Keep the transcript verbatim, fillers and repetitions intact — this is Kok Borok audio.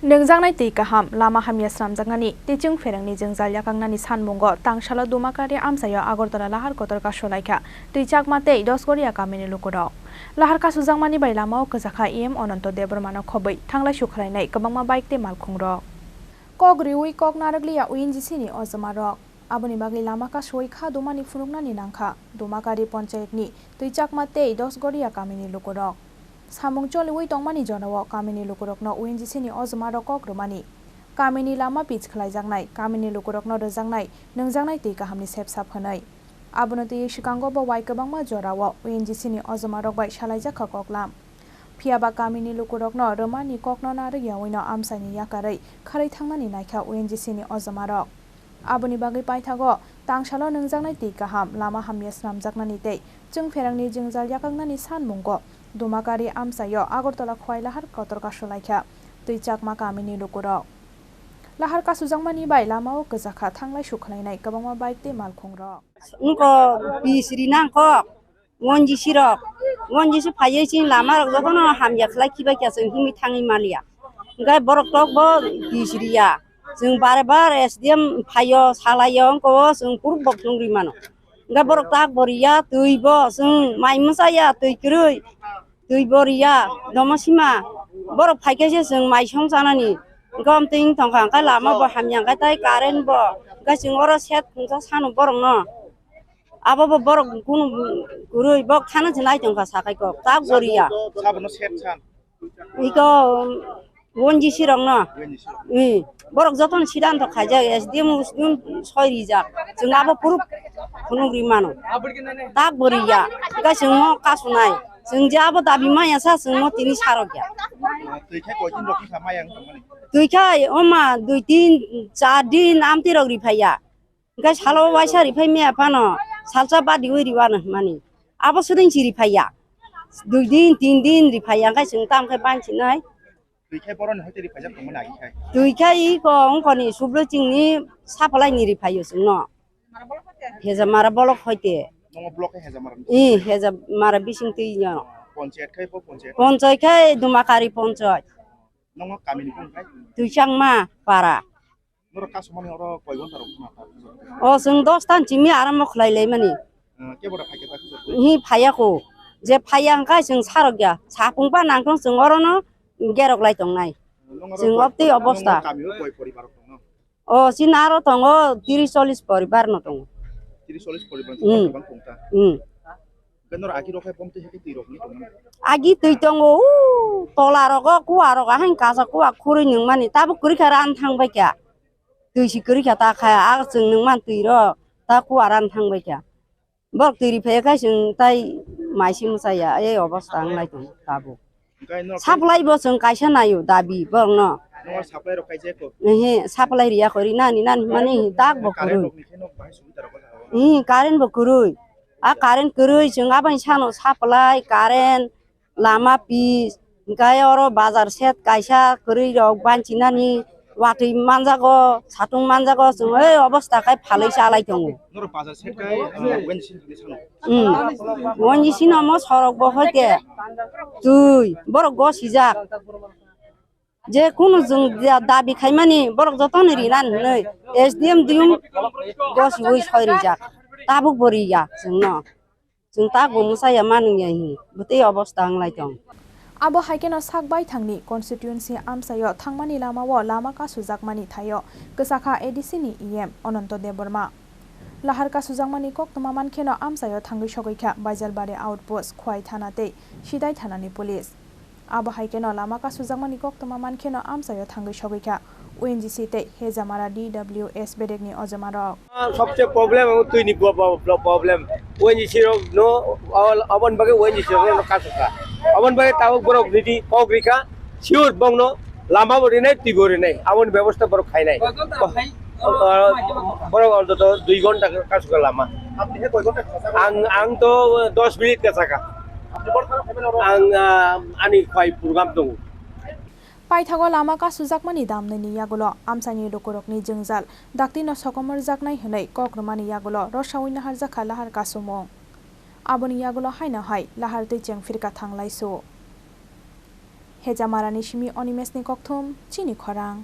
Nwngjaknai twi kaham, lama hamya swnamjaknani tei chwng pherangni jwngjal yakangnani sanmungo tangsalo Dumakari amchaio Agartala lahar kotor kasulaikha twi chakma tei Dosgoria kamini lukurok. Lahar kasujakmani bai lamao kwchakha E M Ananto Debbarmano khobwi thanglai sukhlainai kwbangma bike tei malkhungrok. Kok riwi kok narwkliya O N G C ni ojomarok. Aboni bagwi lama kasui kha dumani phunuknani nangkha Dumakari ponchayatni Twichakma tei Dosgoria kamini lukurok. Samung choliwi tongmani jorao kamini lukurokno O N G C ni ojomarok kok rwmani, kamini lama pitch khlaijaknai, kamini lukurokno rwjaknai, nwngjaknai twi kahamni sepsap hwnwi. Abono twiwi swkango bo wai kwbangma jorao O N G C ni ojomarok bai salaijakha koklam. Phiyaba kamini lukurokno rwmani kokno narwk yaui no amchaini yakarwi kharwi thangnani naikha O N G C ni ojomarok. Aboni bagwi paithago tangsalo nwngjaknai twi kaham, lama hamya swnamjaknani tei chwng pherangni jwngjal yakaknani sanmungo Dumakari amchaio Agartala Khwai lahar kotor kasulaikha Twichakma kamini lukurok. Lahar kasujakmani bai lamao kwchakha thanglai sukhlainai kwbangma bike tei malkhungrok. Wngkha bisri nangkok. Wonjisi rok, wonjisi phaiwi chini lama rok jotono hamya khlai khibai kha, chwng himwi thangwi maliya. Hwnkhe borok tok bo bisriya, chwng bare bar S D M phaio, salaio, wngkha o chwng kuruk bo phunugri mano. Hwnkhe borok tak bo riya, twi bo chwng mai mwchaya, twi kwrwi, twi bo riya, domo sima. Borok phaikhe se chwng mai song chanani, hwnkhe omtwi wng tongkha, hwnkhe lama bo hamya, hwnkhe tai current bo, hwnkhe chwng oro set khungsa sano borokno. Abo bo borok kunu kwrwi, bok thana se nai tongkha sakai kok, tak goriya. Sabono set san. Iko wonjisi rokno. Wonjisi rok. Ih, borok jotono sidanto khaijak, S D M usdun soi rijak. Chwng abo puruk phunuk ri mano. Tak goriya. Hwnkhe chwngno kasunai. Chwng je abo dabi maya sa, chwngno tini sarokya. Twi khe koi din rok wngkha maya wngkha mani? Twi khe oma dui din, char din amtwi rok ri phaiya. Hwnkhe salo waisa riphai maya phano salsa badiwi riwano hwnmani. Abo swdwng si riphaiya. Dui din, tin din riphaiya, hwnkhe chwng tamo khe bansinai. Twi khe boroni hoite riphaijak tongmani agi khai. Twi khe iko wngkhoni sublo chwngni supply ni riphaio chwngno. Hejamara bolok hoite. Nongo block khe Hejamara ni? Ih, Hejamara bising twi no. Ponchayat khai bo ponchayat? Ponchayat khai Dumakari ponchayat. Nongo kamini bung khai? Twichakma para. Norok kasumani oro koi ghonta rok ma ta khujur? O chwng dos tan chimi arambo khlai lai mani. Eh, kebo da phaikhe ta khujur? Hi phaiya ko. Je phaiya hwnkhe chwng sarok ya. Sapung pa nangtong chwng orono gerok lai tongnai. Nongo chwng oro obtwi koi, obosta. Nongo kami o koi poribar rok tongo? O chini aro tongo tris chollis poribar no tongo. Tris chollis poribar Hmm. Bang tong ta? Hmm. Hwnkhe norok agi rok hai bomtwi hai khe twi rok hinwi tongmani? Agi twi tongo, u tola rogo, kua rogo, hain kaisa kua khurui nungmani, tabuk kwrwi kha ran thang bai kha. Twi si kwrwi kha ta kha, a chwng nungmani twi rok, ta kua ran thang bai kha. Borok twi ri phai khe chwng tai mai si mwchaya, ei obostha wng lai tongo tabuk. Hwnkhe norok supply bo chwng kaisa naio dabi borokno. Norok supply rok kaijak kho? Ehe, supply riya kho, rinani nani hwnmani tak bo kwrwi. Current rokni khe norok bahai subida rok o jaga o? Ehe, current bo kwrwi. A current kwrwi chwng aboni sano supply, current, lama pitch, hwnkhe oro bazar set kaisa kwrwi rok bansinani watwi manjago, satung manjago, chwng ei obostha khai phalwi chalai tongo. Norok bazar set khai, ah, wensi hinwi sano? Hmm. Wensi sino mo sorok bo hoite twi, borok gosijak. Je kunu chwng da-, dabi khaimani borok jotono rinani hwnwi S D M diyung gosiui soi rijak. Tabuk bo riya chwngno. Chwng tak bo mwchaya manwngya hi bwtwi obostha wng lai tong. Abo hai kheno sak baithangni constituency amchaio thangmani lamao lama kasujakmani thaio kwchakha A D C ni E M Ananto Debbarma. Lahar kasujakmani koktwma mankheno amchaio thangwi sogwikha Baijalbari outpost, Khwai thana tei Sidai thanani police. Abo hai kheno lama kasujakmani koktwma mankheno amchaio thangwi sogwikha O N G C tei Hejamara D W S bedekni ojomarok. Sobse problem abo twini bo-, bo-, bo-, problem. O N G C rok no, abon bagwi O N G C rok no kasukha. Abon bagwi tabuk borok nini kok rikha, sure bongno lama bo rinai, twi bo rinai. Aboni bebosta borok khainai. Ah, borok ontoto dui ghonta kasukha lama. Ang, ang to dos minute kasakha. Ang, ah, ani khwai program tongo. Paithago lama kasujakmani damnwini yagulo amchaini lukurokni jwngjal daktino sokomorjaknai hwnwi kok rwmani yagulo rosaui naharjakha lahar kasumung. Aboni yagulo haino hai lahar twi chengphirkha thanglaisu. Hejamarani simi Animeshni kokthum chini khorang.